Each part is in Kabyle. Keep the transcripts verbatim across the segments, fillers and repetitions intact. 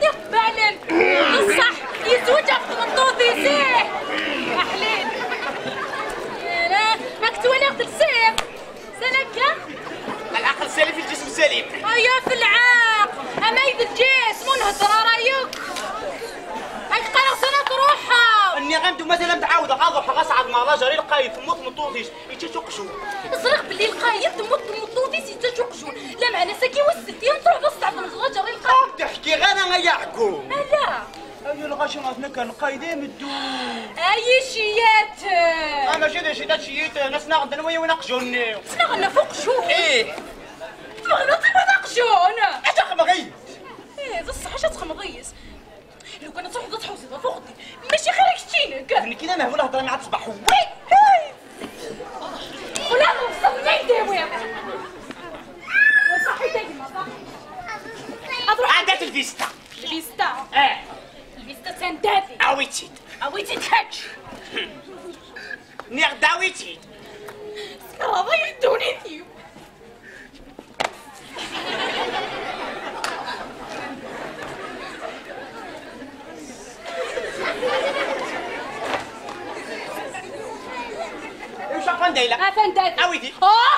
d-iqbalen. Ṣṣeḥ, yezweǧ ɣef tmeṭṭut-is, ih. Aḥlil. Yara, ma k-ttwaliɣ telsiḍ. Salaka? العقل سليم في الجسم سليم. Aya f lɛaqel. Ama d lǧism, ur nhedder ara yakk. Ay qqareɣ sana truḥeḍ. Nniɣ-am-d mazal am tɛawdeɣ ad ruḥeɣ ad sɛedmeɣ lajer i Lqayed, temmut tmeṭṭut-is, yečča-tt uqjun. Ẓriɣ belli Lqayed temmut tmeṭṭut-is, yečča-tt uqjun. Lameɛna sagi wis settin truḥeḍ ad tesɛedmeḍ lajer i Lqayed. Ur d-ḥkiɣ ara ay aɛeggun. Ala. Ay lɣaci ɣef nekk Lqayed i meddu. Ay iciyat. Ah, mačči d iciyat, ciyat, nasnaɣ-d anwa yiwen aqjun-nni. Sneɣ-n ɣef uqjun. Ih. Tmeɣleḍ i wad aqjun. Ad txemɣ-iyi. Ih, d ṣṣeḥ, acu ad txemɣ-iyi? Lukan ad truḥeḍ ad tḥewseḍ ɣef uxeddim, mačči xir kečč-inek. D nekk i d amehbul, hedder mi ad tṣbeḥ. Wi! Hey! Ula d ṣṣeḥ ma yeddawi. Ṣaḥit a gma, ṣaḥit. Ad ruḥ. Ɛeddat lvista. Lvista? Eh. Lvista d tandati. Awi-tt-id. Awi-tt-id kečč. Nniɣ-d awi-tt-id. Skerreḍ-iyi ddunit-iw. Imceq anda yella? Atan dagi. Awi-t-id. Oh!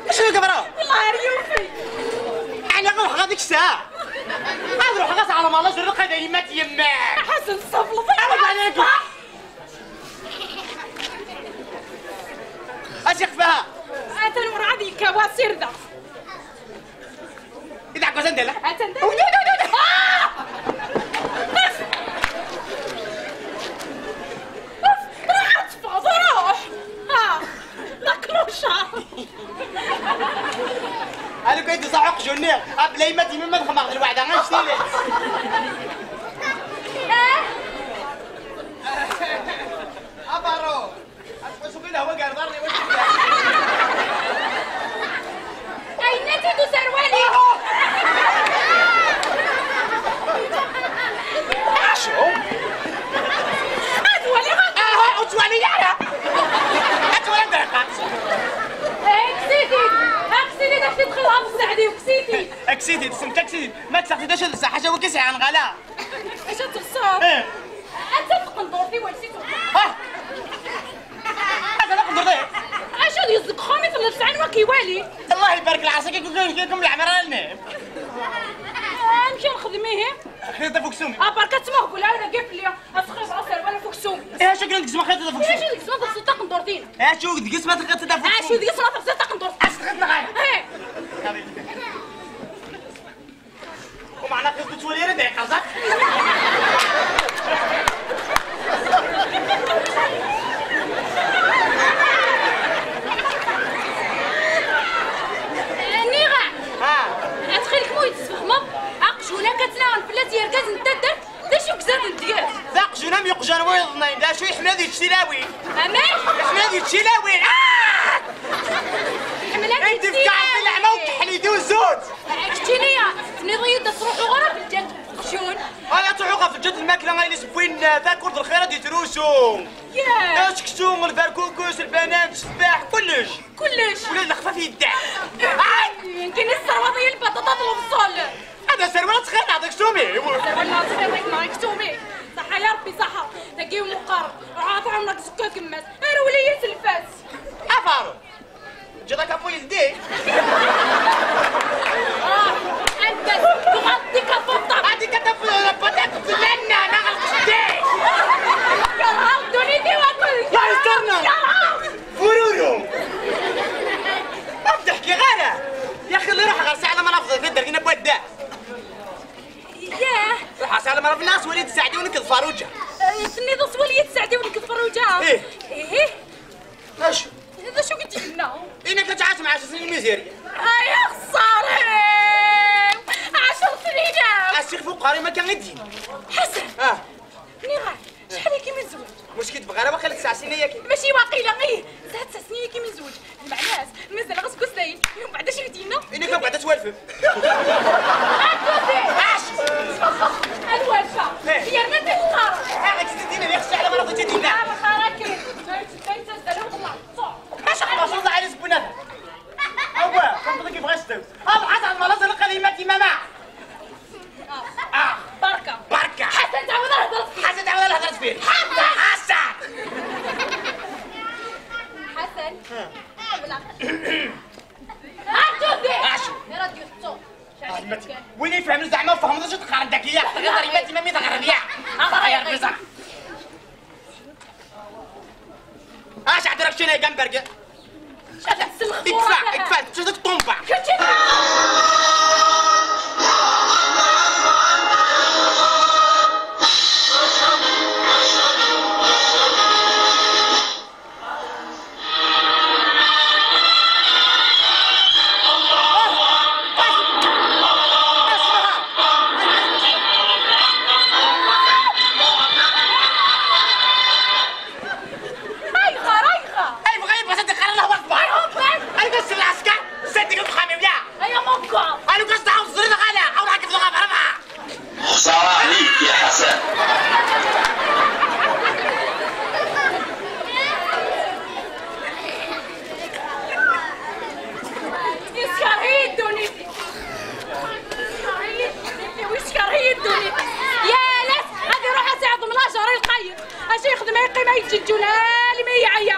Acu deg yeḍra? Wellah ar yiwen. Ta! Ad ruḥeɣ ad ɛelmeɣ la zerreq ad yemmat yemma! Ḥasen tessafleḍ. Awa, d ɛlaykum. Acu ixef-aha? Atan werɛad yekka wasir da. Ida ɛeggaz anda la? Atan da. Wi, wi, wi, wi. Ah! Ruḥ ad teffɣeḍ, ruḥ! Ah! La cloche! Alu kan d-iṣaḥ uqjun-nni, abla yemma d yemma ma d xemmeɣ d lweɛda, annect-ilat. Abarru! Asqus ukin hwa gar ḍarni, wacu yellan? Ayna-t-id userwal-ik! Acu? Ad waliɣ ad... Aha, ur ttwali ara! Ad twali anda yeqqar. Aksidi! Aksidi, d ak-t-id-xelɛeɣ sseɛd-iw, aksidi! Aksidi, tessneḍ aksidi? Ma tesseɣti d acu d ṣṣeḥ, acu wagi sɛiɣ nɣala? Acu teɣseḍ? Eh. Anta taqendurt-iw, ansi tuɣ? Ha! Anta taqendurt-iw? Acu d yeẓdeg uxxam i telliḍ sɛan wak iwali? Allah ibarek lɛerṣ-agi, kum leɛmer ara lnib. Amek ara nexdem ihi? Xdid tafuksumi. Ah, berka ttmuhbul ara dagi fell-i. Asxir aserwal afuksumi. Eh, acu kan deg-s ma xdid tafuksumi? Acu deg-s ma teɣsiḍ taqendurt-inu? Acu deg-s ma teɣsiḍ tafuksumi? Acu deg-s ma teɣsiḍ taqendurt? Acu teɣsiḍ? Eh. Umeɛna xdid ur ttwali ara d iqerẓaq. Nniɣ-ak! Ha! Ttxil-k, ma ur yi-d-tesfehmeḍ, aqjun akka ttnaɣen fell-as yergazen n taddart, d acu i izad n tger? D aqjun am yeqjan wayeḍnin, d acu iḥemmel ad yečč tilawin? Amek? Iḥemmel ad yečč tilawin! Ah! Iḥemmel ad yečč tilawin! Anda tefka Ṛebbi leɛma u teḥli d uzut! Keččini, tenniḍ-iyi-d ad truḥeḍ ɣer lǧal n uqjun. Ay, ad truḥeḍ ɣer lǧal n lmakla, ayen i s-wwin, eh, takurt n lxir ad yettrusu. Yah! Aseksu, lberkukes, lbanan, tteffaḥ, kullec. Kullec. Ula d lexfaf yedda. Ay! Nekkini tesserwaḍ-iyi lbaṭaṭa d lebṣel. Ad aserwal ad txirneḍ aksum-iw. Aserwal ad txirneḍ aksum-iw. Ṣaḥa ya Rebbi, ṣaḥa. Dagi umeqqar. Ruḥ ad tɛummeḍ deg uzekka n yemma-s. Rewli-yi s lfas. Afaru. Ǧǧiḍ akapu yeldi. Ah, anda-t? Tuɣaleḍ d ikapuṭa. Ad ikatapu la patate d lana, neɣ lqecdi. Kerheɣ ddunit-iw akk. La yestarna. Kerheɣ. Fururu! Ma d-ḥkiɣ ara! Ya axi, ruḥ ɣer Saɛid Amrabeḍ, taddart-in n Wadda. Yah! Ruḥ ɣer Saɛid Amrabeḍ, nniɣ-as wali-d Saɛdi u nekk d Faruǧa. Eh, tenniḍ-as wali-d Saɛdi u nekk d Faruǧa? Ih. Ih. Acu? D acu i k-d-yenna? Ini-ak ad tɛassem ɛaca snin imiziryen. Ay, axeṣṣar-iw! Ɛecr snin-iw! Asix fuqari ma kan i d-yenna. Ḥasan! Ah. Nniɣ-ak, acḥal-agi mi nezweǧ? Mus ki tebɣa ara waqila tesɛa sin ayagi. Mačči waqila, ih, tesɛa tesɛa sin ayagi mi nezweǧ. Lmeɛna-s, mazal ɣas deg usdayen, umbeɛd acu i d-yenna? Ini kan beɛd ad twalfem. Ad twalfem! Ad walfeɣ! Eh. Yerna d iqqar! Ah, ad tt-id-ini, ixṣi ɛla ma rad tt-id-ini. Ah, lxar akken! Acu xlaṣ, Allah ɛli sbunat! Awa, kan tḍik yebɣa yesdew. Ah, lḥasan, ma la zalqa d yemma d yemma. Ah. Barka. Barka. Ḥasan, tɛawed ad hedret fil. Ḥasan, tɛawed ad hedret fil. Ḥasan! Ḥasan! Ḥasan! Ḥasan! Acu? Win ifehmen zeɛma ur tfehmeḍ acu teqqaren dagi, ya. Tɣiḍ ar yemma d yemma mi teɣriḍ, ya. Aɣra ya Rbiza. Acu ɛeddaɣ keččini ay gamberg? Ikfa, ikfa, teččeḍ ṭṭumba. Ayɣer, ayɣer? Ayɣer, ayɣer, ad iqqar Allah Akbar? Ayɣer, ayɣer? Ayɣer, s lɛesker, s ddin n uxxam-iw, ya. Ay, amaggar. Ayɣer, s tɛawed ẓriɣ ɣala, awra kif dɣa ɣerba. Xsara ɛlik, ya Ḥasan. Yeskerh-iyi ddunit. Yeskerh-iyi ddunit. Yal ass ad iruḥ ad iɛḍem lajer i lqayen. Acu yexdem, ay yeqqim, ay yettǧeǧǧun almi yeɛya.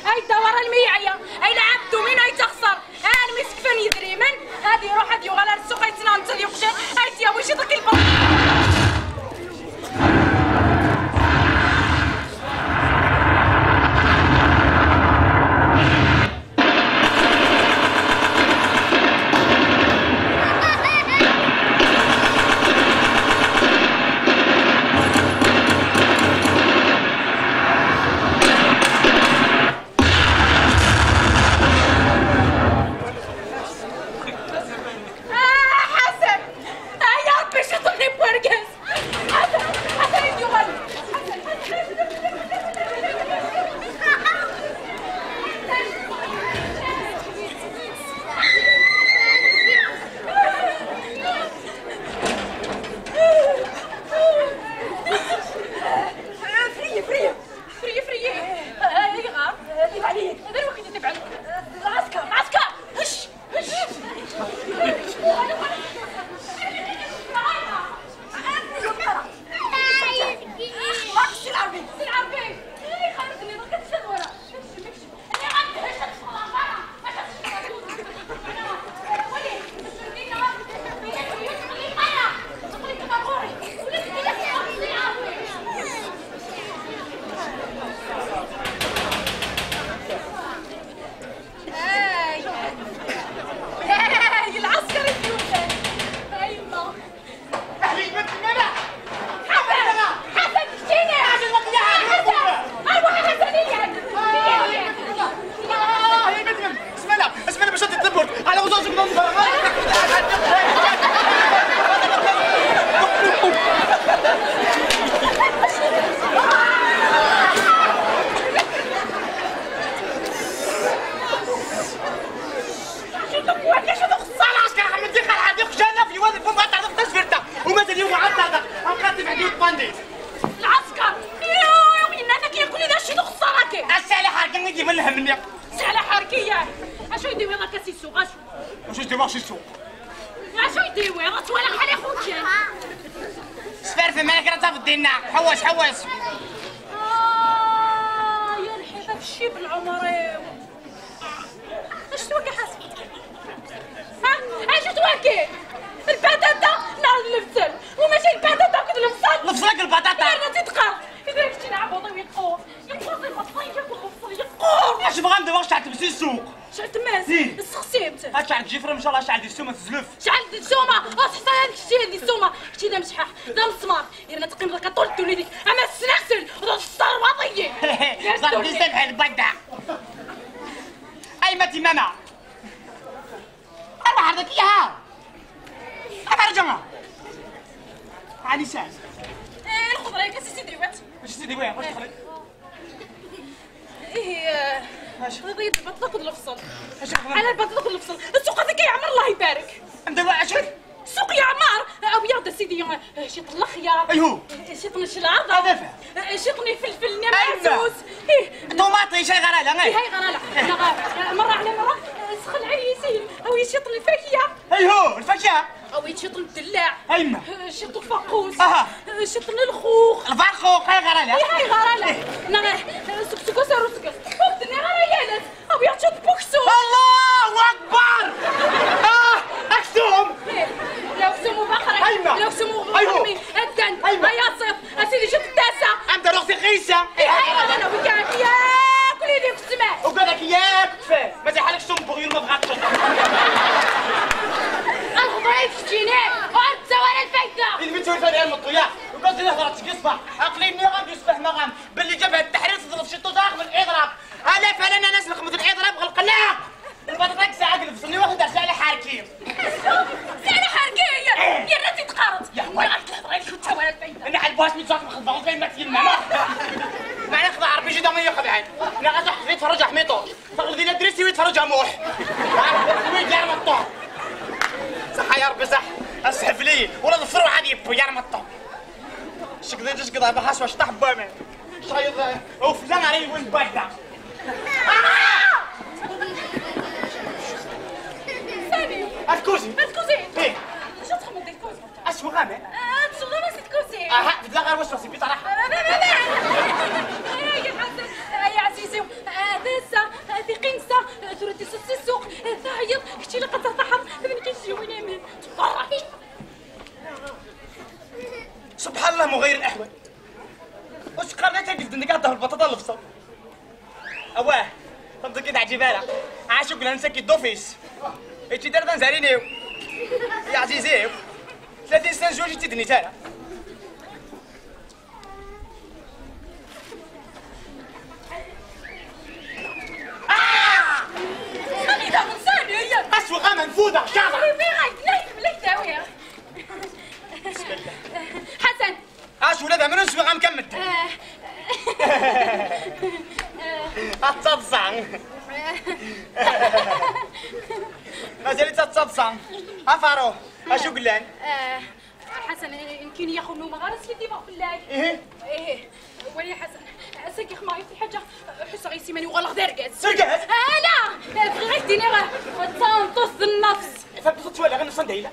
Ay yeddawar almi yeɛya. Ay lɛab dduminu, ay yettaxṣer. Almi s-kfan yedrimen, ad iruḥ ad yuɣal ar ssuq, ay yettnaɣ netta d iqjan. Acu d-iwaɣ si ssuq? Acu d-iwaɣ? Ad twalaɣ ḥala ixukken. Sferfem, amek ara tafeḍ dinna? Ḥewwes, ḥewwes. Ah, ya lḥif, ad ccib lɛumr-iw. Acu twagi ḥasbet? Ha? Acu twagi? Lpatata neɣ lebsel? Umaci lpatata akked lebsel? Lebsel akked lpatata. Yerna-tt-id qqar. Iban kečči d aɛbuḍ-iw yeqqur. Yeqqur di lbeṭṭa, yeqqur lebsel, yeqqur. Acu bɣan d waɣ ceɛteb si ssuq? Ceɛteb-as? Ih. Sexsim-t. Ad ceɛl ǧifra, ncallah ceɛl di ssuma tezlef. Ceɛl di ssuma, ur teḥṣa ara kečči di ssuma. Kečči d amecḥaḥ, d amesmar. Yerna teqqimeḍ akka ṭul ddunit-ik. Ama tesneɣsel, d ṣṣerwaḍ-iyi. Ẓer di sebḥ lbada. Ay ma timama. Ama ḥerdek iha. Ama rǧa. Ani sɛan. Eh, lxeḍra-ik, a sidi wat. Mačči sidi wat, mačči xeḍra. Ih, eh, acu? Tebɣiḍ lbaṭel akked lebṣel. Acu xeḍra? Ala lbaṭel akked lebṣel. Ssuq-a akka yeɛmer, Allah ibarek. Anda wa, acu? Ssuq yeɛmer. Awi-yaɣ-d a sidi, eh, ciṭ n lexyar. Ayhu. Eh, ciṭ n cclaḍa. Ad afeɣ. Eh, ciṭ n ifelfel-nni ameɛsus. Ih. Ṭumaṭic, ayɣer ala, eh? Ih, ayɣer ala. Neɣ, eh, merra ɛla merra, eh, sxelɛi-yi sin. Awi ciṭ n lfakya. Ayhu, lfakya. Awi ciṭ n ddellaɛ. Ayma. Eh, ciṭ n ufaqqus. Aha. Eh, ciṭ n lxux. Lbarxuq, ayɣer ala. Ih, ayɣer ala. Neɣ, eh, seg useggas ar useggas. Ur d-nniɣ ara yal ass. Awi-yaɣ-d ciṭ n uksum. Allahu akbar! Ah, aksum! Eh, la aksum ubaqra. Ayma. La aksum ubaqra. Ayhu. Addan. Ayma. Ayaṣiḍ. A sidi, ciṭ n tasa. Am daruɣ tiqisa. Eh, ayɣer ala, awi-yaɣ-d yakk lili deg ssmaḥ. Ugadeɣ-k yakk kfan. Mazal ḥal aksum n uɣyul ma bɣa teččeḍ. Lxeḍra-k keččini, ur d-tettawi ara lfayda. Ilmi ttawi lfayda, meṭṭu, ya. Ugadeɣ-k hḍreɣ-d seg ṣṣbeḥ. Aql-i nniɣ-ak, yessefhem-aɣ-am belli Ǧabhat Taḥrir teḍleb ciṭuḥ daxel n Iḍrab. Ala fell-as, nnan-as lxedmet n Iḍrab ɣelqen-aɣ. Lbaṭaṭa-k saɛa deg lebṣel-nni, waḥed ar saɛa lḥerki. Saɛa lḥerki! Yerna-tt-id qqareḍ. Ya, wa. Nniɣ-ak lhedra-ik ur d-tettawi ara lfayda. Nniɣ-ak lbas mi tẓat mxedbeɣ, kay ma tgilmam. Meɛna xḍa Ṛebbi jida ma yi-xedɛen. Nniɣ-as ḥfid tferreǧ a Ḥmiṭu. Teɣled ila Dris-iw yetferreǧ a Muḥ. Wi gar meṭṭu. Ṣaḥa ya Ṛebbi, ṣaḥ. Ashebli, ula d ṣṣruɛ ad yewwi gar meṭṭu. Cegḍ-it, cegḍ, a Baḥa, s wac ṭaḥ n waman. Cayeḍ, ufella ara yiwen n wadda. Sani! Ad kuzi! Ad kuzi! Eh! Acu txedmeḍ di tkuzi? Acu ɣamen? Ah, ad tsuɣeḍ ara si tkuzi! Aha, tebda ɣer wacu, si biṭara. Ah, ah, ah, ah, ah. Eh, ya Ḥasan, ah, ya ɛziz-iw, ah, d ass-a, ah, tiqinsa, ah, tura tiseḍ si ssuq, ah, teɛyiḍ, kečč ilaq ad tertaḥeḍ, d nekk i s-yewwin aman. Tberrek! Subḥan Allah, muɣayir laḥwal. Ur s-qqaren ara tagelt-nni ad d-tehḍer lbaṭaṭa n lebṣel. Awah, tamẓi-agi teɛǧib ara. Ɛac uglan saki d ufis. Ičči-d ara d anzarin-iw. Ay aɛziz-iw. Tlatin sna n zwaǧ i tt-id-nit ara. Ah! Sani d aɣensan, ay! Asweɣ aman fudeɣ, caḍeɣ. Ay, ay, ay, ay, ay, ay, ay. Ḥasan. Acu ula d aman ur swiɣ am kan medden. Eh. Ad taḍsa. Eh. Mazal-itt ad taḍsa. A Faṛu, acu yellan? Eh, Ḥasan, nekkini ya xo nnumeɣ ara skiddibeɣ fell-ak. Ihi. Ihi. Wali Ḥasan, ass-agi xedmeɣ yiwet lḥaǧa, ḥusseɣ yes iman-iw uɣaleɣ d argaz. D argaz? Ala! Bɣiɣ ad k-d-iniɣ, d tameṭṭut d nnefs. Tameṭṭut ad twalaɣ nnefs anda yella.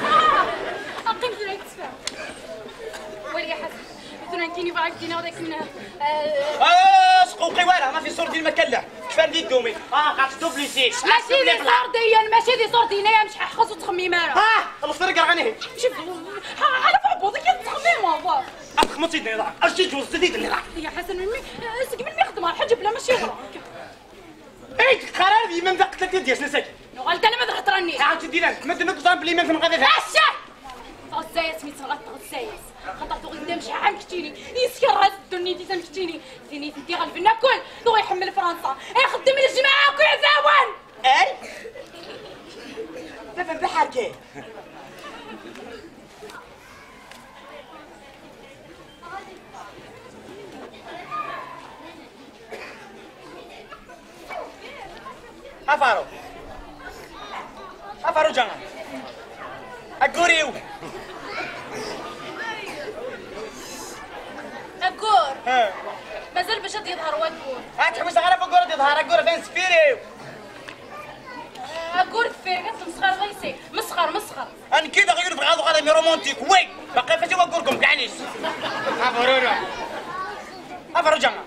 Ah! Qqim tura ad k-d-sfehmeɣ. Wali a Ḥasan, tura nekkini bɣiɣ ad k-d-iniɣ d akken, eh, Ah, sqewqiw ara, ma fi ṣṣur din ma kalla. Kfan di ddumi. Ah, qas dubli sis. Mačči d iṣurdiyen, mačči d iṣurdiyen, ay amecḥaḥ, xas ur ttxemmim ara. Ah, lefṭer i yerɣan ihi. Ala f uɛebbuḍ-ik i tettxemmimeḍ. Ad texmeḍ sid-nni ḍa, acu ǧewẓet sid-nni ḍa. Ya Ḥasan, melmi, seg melmi xeddmeɣ lḥaǧa bla ma ciwreɣ-k? Ay, teqqar ara d yemma-m d aqettlat i d-yasen ass-agi. Nuɣal-d alamma d lhedra-nni. Ɛad tt-id-ilan, medden akk ẓran belli yemma-m tenɣa baba-m. Aca! Tɣezza-yas mi tenɣa tɣezza-yas. Xaṭer tuɣ yedda mecḥaḥ am keččini, yeskerha-s ddunit-is am keččini. Tin i tent-iɣelben akk, tuɣ iḥemmel Fransa, ixeddem lejmaɛ akk iɛdawen. Ay! Baba-m d aḥerki. A Faṛu. A Faṛu ǧaŋa. Aggur-iw. Aggur. Ha. Mazal bac ad yeḍher waggur. Ha, tḥewwiseɣ ara f aggur ad yeḍher, aggur d ansfir-iw. Agur deffir-k ad tmesxreḍ yes-i. Mesxer, mesxer. Anki d aɣyul bɣiɣ ad uɣaleɣ romantik. Wi! Baqi fati waggur gum gɛanis. Abarura. Abarujama.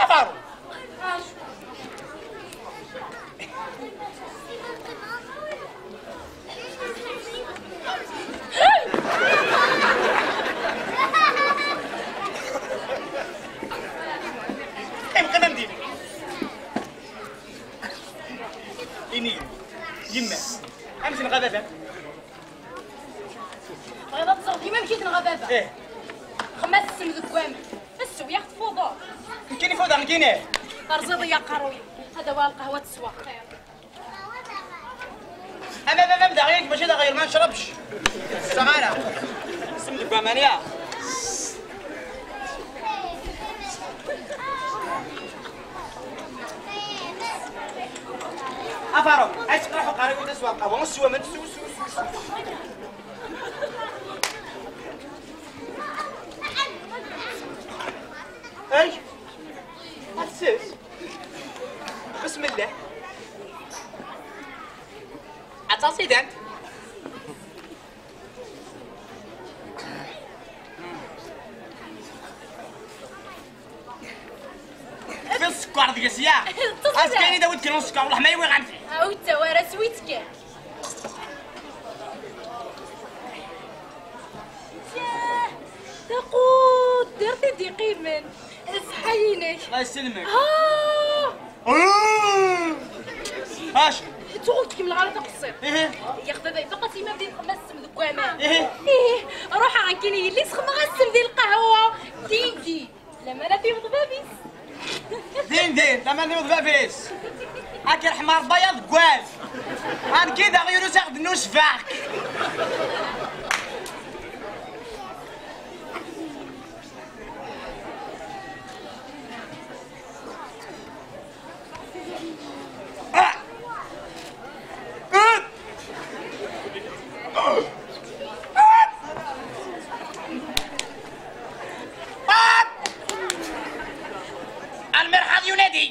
Abaru. Qqim, qqim, a Mdil. Ini, yemma, amek tenɣa baba-m? Bɣiḍ ad teẓreḍ yemma amek i tenɣa baba? Ih. Xemma ssem deg waman. Assew, yaɣ tfuḍeḍ. Nekkini fudeɣ, nekkini. Terẓiḍ-iyi aqerruy. Ad awiɣ lqahwa ad tesweɣ. Ama baba-m daɣ yak mačči d aɣyul ma necrabec. Ssexara. Ssem deg waman ya. A Faruq, ay teqreḥ uqerruy-iw d aswa lqahwa, ur ssiwa ma tsu, su, su, su. Ay, ad tses. Bismillah. Ad taṣidant. Fi sskeṛ deg-s, ya. Ṭṭes. Azekka-nni d awi-d kra n sskeṛ, wellah ma yiwi ɣanti. Awi-d tawara, swi-tt kan. Yah, taquddirt i d-iqqimen. Ṣṣeḥḥa-inek. Allah yesselmek. Ah! Ah! Acu? Tuɣ ur tkemmleɣ ara taqsiṭ. Ihi. Yaxdada ifaq-as yemma bdi nxemmem ssem deg waman. Ihi. Ihi. Ruḥeɣ nekkini yelli-s xemmeɣ-as ssem di lqahwa. Din din. Lamana tiweḍ bab-is. Din din, lamana tiweḍ bab-is. Ad k-irḥem Ṛebbi ay aḍeggal. Anki d aɣyul ur s-aɣ-d-nusfeɣ. المرحاض ينادي.